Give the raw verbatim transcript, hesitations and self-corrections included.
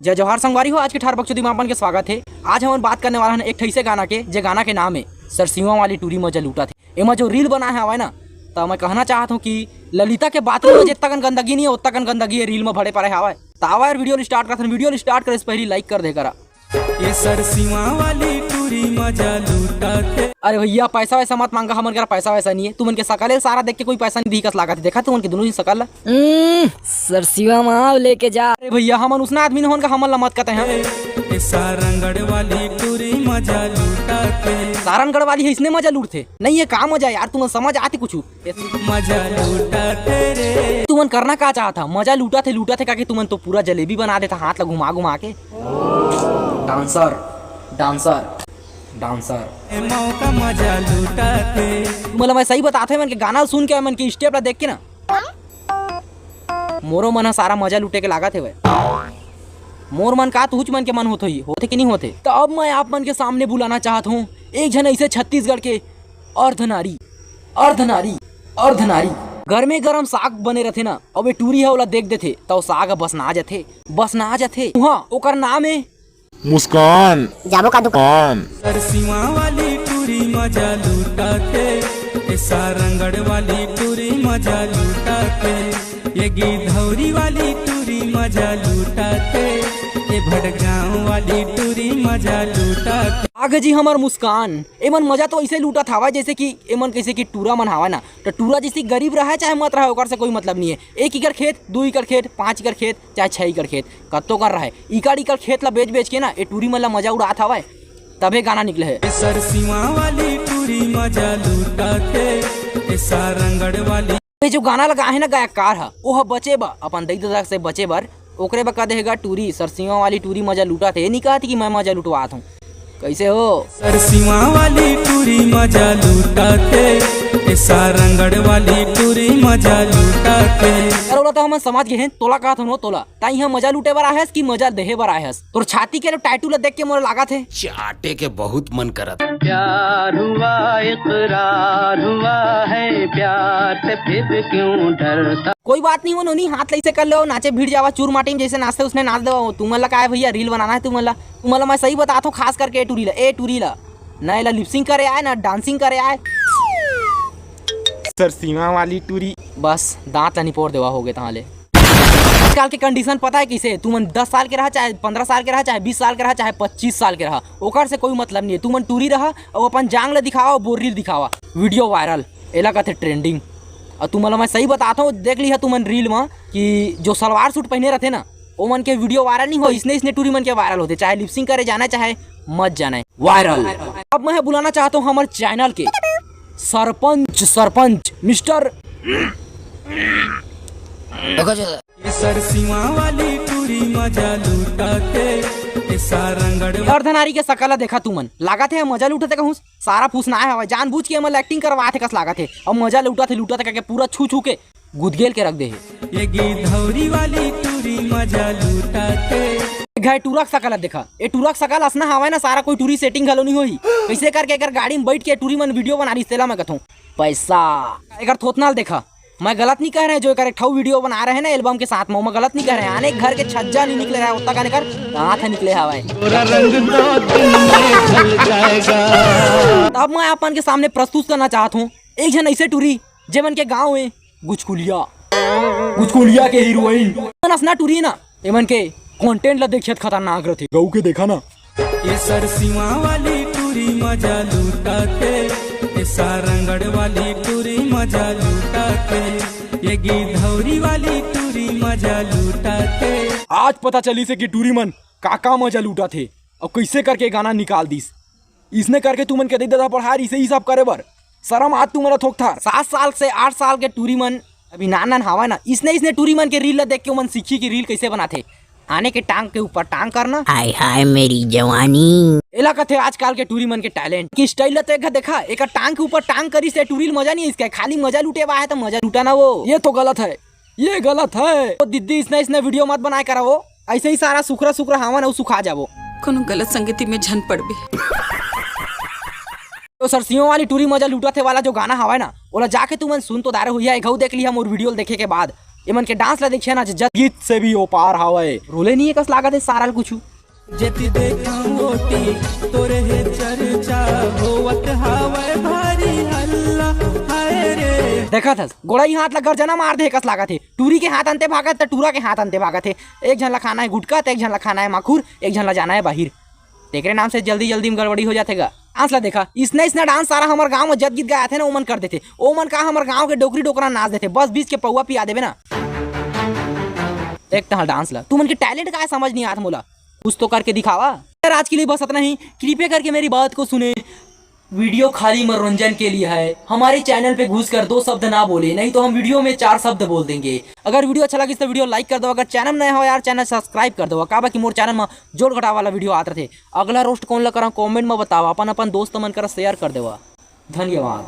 जय जोहार संगवारी हो, आज के ठार बकचोदी में अपन के स्वागत हे। आज हमन बात करने वाला हन एक ठइसे गाना के, जे गाना के नाम हे सरसिवा वाली टूरी मजा लूटा थे। एमा जो रील बनाए हवय ना, त मैं कहना चाहत हूँ कि ललिता के बाथरूम में जितना कन गंदगी नहीं है, उतना कन गंदगी ये रील में भरे पड़े हवय। त आवा यार, वीडियो स्टार्ट करथन। वीडियो स्टार्ट करे से पहली लाइक कर दे करा। ये सरसिवा वाली टूरी मजा लूटा थे। अरे भैया, पैसा वैसा मत मांगा, हमन करा पैसा वैसा नहीं है। तुमन के सकल सारा देख के कोई पैसा नहीं दिही कस लागत हे। देखा तुमन के दोनों ही सकल ला। हम्म, सरसिवा माव लेके जा। अरे भैया, हमन उसना आदमी न होन का, हमन ला मत कते हैं। ए सारंगढ़ वाली टूरी मजा लूटा थे। सारंगढ़ वाली है, इसने मजा लूट थे। नहीं है का मजा यार, तुमन समझ आती कुछ। मजा लूटा थे रे। तुमन करना का चाहत हा? मजा लूटा थे, लूटा थे, काके तुमन तो पूरा जलेबी बना देता हाथ ला घुमा घुमा के। Dancer, dancer, dancer. ए मौका मजा लूटा थे। तुमन ला मैं सही बतात हूँ, मन के गाना सुन के, मन के स्टेप ला देख के ना, मोरो मन ह सारा मजा लूटे के लागत हेवय। मोर मन का तुहूच मन के मन होत होही, होथे कि नहीं होथे? त अब मैं आप मन के सामने बुलाना चाहत हूँ एक झन ऐसे छत्तीसगढ़ के अर्धनारी, अर्धनारी, अर्धनारी। गरमे गरम साग बने रथे ना, अब ये टूरी ह ओला देख देथे, त ओ साग ह बसना जथे, बसना जथे। उहाँ ओकर नाम हे मुस्कान। जाबो का दुकान। सरसिवा वाली टूरी मजा लूटा थे, ए सारंगढ़ वाली टूरी मजा लूटा थे, ये गिधौरी वाली टूरी मजा लूटा थे, ये भटगांव वाली टूरी मजा लूटा थे। आगे जी हमर मुस्कान, एमन मजा तो ऐसे लूटत हावय जैसे कि एमन कैसे कि टूरा मन हावय ना, त टूरा जैसे गरीब रहय चाहे मत रहय, ओकर से कोई मतलब नहीं है। एक एकड़ खेत, दू एकड़ खेत, पाँच एकड़ खेत, चाहे छह एकड़ खेत, कत्तो कर रहय, एकड़ एकड़ खेत ला बेच बेच के ना, ए टूरी मन ला मजा उड़ात हावय, तभे गाना निकले हे। सरसिवा वाली टूरी मजा लूटा थे, ए सारंगढ़ वाली। ये जो गाना लगा है ना गायककार ह, वो ह बचे बर, अपन दई ददा से बचे बर, ओकरे बर कह दे हे गा टूरी, सरसिवा वाली टूरी मजा लूटा थे, ये नहीं कहती कि मैं मजा लुटवात हूँ। कैसे हो? सरसिवा वाली टूरी मजा लूटा थे, ए सारंगढ़ वाली टूरी मजा लूटा थे। अरे ओला तो हमन समझ गए हैं, तोला कहत हन वो तोला। ताई यहाँ मजा लूटे बर आए हस कि मजा देहे बर आए हस? तोर छाती के tattoo ला देख के मोला लागत हे चाटे के बहुत मन करत। प्यार हुआ, इकरार हुआ है, प्यार से फिर क्यों डरता। कोई बात नहीं हो नोनी, हाथ ला ऐसे कर लो, नाचे भिड़ जावा, चूर माटी में जैसे नाचते उसने नाच दो। तुमन ला का है भैया, रील बनाना है तुमन ला? तुमन ला मैं सही बतात हूँ, खास करके ए टूरी ला, ए टूरी ला, ना एला लिपसिंग करे आए, ना डांसिंग करे आए। सरसिवा वाली टूरी। बस दांत ला निपोर देवा हो गए तहाँ ले। आजकल के कंडीशन पता है किसे? तुमन दस साल के रहा, चाहे पन्द्रह साल के रहा, चाहे बीस साल के रहा, चाहे पच्चीस साल के रहा, ओकर से कोई मतलब नहीं है। तुमन टूरी रहा और अपन जांग ला दिखावा, बोर रील दिखावा, वीडियो वायरल, एला कहते ट्रेंडिंग। और तुमन ला मैं सही बतात हूँ, देख लिहा तुमन रील में कि जो सलवार सूट पहने रहते ना, ओमन के वीडियो वायरल नहीं हो, इसने इसने टूरी मन के वायरल होते, चाहे लिपसिंग करे जाना है, चाहे मत जाना है, वायरल। अब मैं बुलाना चाहता हूँ हमारे चैनल के सरपंच, सरपंच मिस्टर सरसिवा वाली टूरी मजा लूटा थे, ए सारंगढ़। अर्धनारी के सकल ला देखा तुमन, लागत हे मजा लूटत हे कहूँ, सारा फुसनाए हवय, जानबूझ के एमन ला एक्टिंग करवात हे कस लागत हे, अउ मजा लूटत हे, लूटत हे करके पूरा छू छू के गुदगेल के रख दे हे। ये गिधौरी वाली टूरी मजा लूटा थे। ए घाय टूरा के सकल ला देखा, ए टूरा के सकल असना हवय ना, सारा कोई टूरी सेटिंग घलो नहीं होही। कैसे करके एकर गाड़ी में बैठ के टूरी मन वीडियो बना रही, तेला मैं कथों पैसा। एकर थोथना ला देखा, मैं गलत नहीं कह रहे, जो एकर एक ठऊ वीडियो बना रहे ना एल्बम के साथ में, मैं गलत नहीं कह रहे। आने घर के छज्जा नहीं निकले रहा, उतना का एकर दांत है निकले हवाए। अब मैं अपन के सामने प्रस्तुत करना चाहत हूँ एक झन ऐसे टूरी, जेमन के गाँव है गुचकुलिया, गुचकुलिया के हीरोइन। असना टूरी ना, एमन के कंटेंट ला देखियत खतरनाक रथे। गऊ के देखा ना। ये सरसिवा वाली टूरी मजा लूटा थे, ये सारंगढ़ वाली टूरी मजा लूटा थे, ये गिधौरी वाली टूरी मजा लूटा थे। आज पता चली से कि टूरी मन का का मजा लूटा थे और कैसे करके गाना निकाल दीस। इसने करके तुमन के दई ददा पढ़ा रही से ई सब करे बर। शरम आज तुमन ला थोकथा। सात साल से आठ साल के टूरी मन अभी नान नान हावय ना, इसने इसने टूरी मन के रील ला देख के ओमन सीखी कि रील कैसे बनाथे। आने के टांग के ऊपर टांग करना। हाय हाय मेरी जवानी। एला कथे आजकल के टूरी मन के टैलेंट। कि स्टाइल ला तो एक देखा, एक टांग के ऊपर टांग करी से टूरी ल मजा नहीं इसके, खाली मजा लूटे बा है तो मजा लूटा ना वो। ये तो गलत है, ये गलत है। वो दीदी इसने इसने वीडियो मत बनाए करा वो, ऐसे ही सारा सुखरा सुखरा हावन अउ सुखा जाबो। कोनो गलत संगति में झन पड़बे। तो सरसियों वाली टूरी मजा लूटत हे वाला जो गाना हवय ना, ओला जाके तुमन सुन तो डारे हुई है, एक घऊ देख लिया मोर वीडियो देखे के बाद। एमन के डांस ला देखिया ना, जत गीत से भी ओपार हावय। रोले नहीं कस लागत हे सारा ल कुछु। जेती देखा ओती तोरे हे चर्चा होवत हावय भारी हल्ला। हाय रे। देखत हस, गोड़ई हाथ ला गर्जना मार दे कस लागत हे। टूरी के हाथ अंते भागत त टूरा के हाथ अंते भागत हे। एक झन ला खाना हे गुटका त एक झन ला खाना हे माखुर, एक झन ला जाना हे बाहिर। तेकरे नाम से जल्दी जल्दी में गड़बड़ी हो जाथे गा। डांस ला देखा, इसना इसना डांस सारा हमर गांव में जत गीत गाए आथे ना, ओमन कर देथे। ओमन का हमर गांव के डोकरी डोकरा नाच देथे, बस बीच के पौवा पिया देबे ना। देख तहा डांस ला, तुमन के टैलेंट का हे समझ नहीं आत मोला। कुछ तो करके दिखावा। यार, आज के लिए बस इतना ही। कृपया करके मेरी बात को सुने। वीडियो खाली मनोरंजन के लिए है। हमारे चैनल पे घुसकर दो शब्द ना बोले, नहीं तो हम वीडियो में चार शब्द बोल देंगे। अगर वीडियो अच्छा लगिस तो वीडियो लाइक कर दो, अगर चैनल नया हो यार, चैनल सब्सक्राइब कर दो। काबर कि मोर चैनल में जोड़ घटाव वाला वीडियो आत रथे। अगला रोस्ट कोन ला करा, कमेंट में बतावा, अपन अपन दोस्त मन करा शेयर कर देवा। धन्यवाद।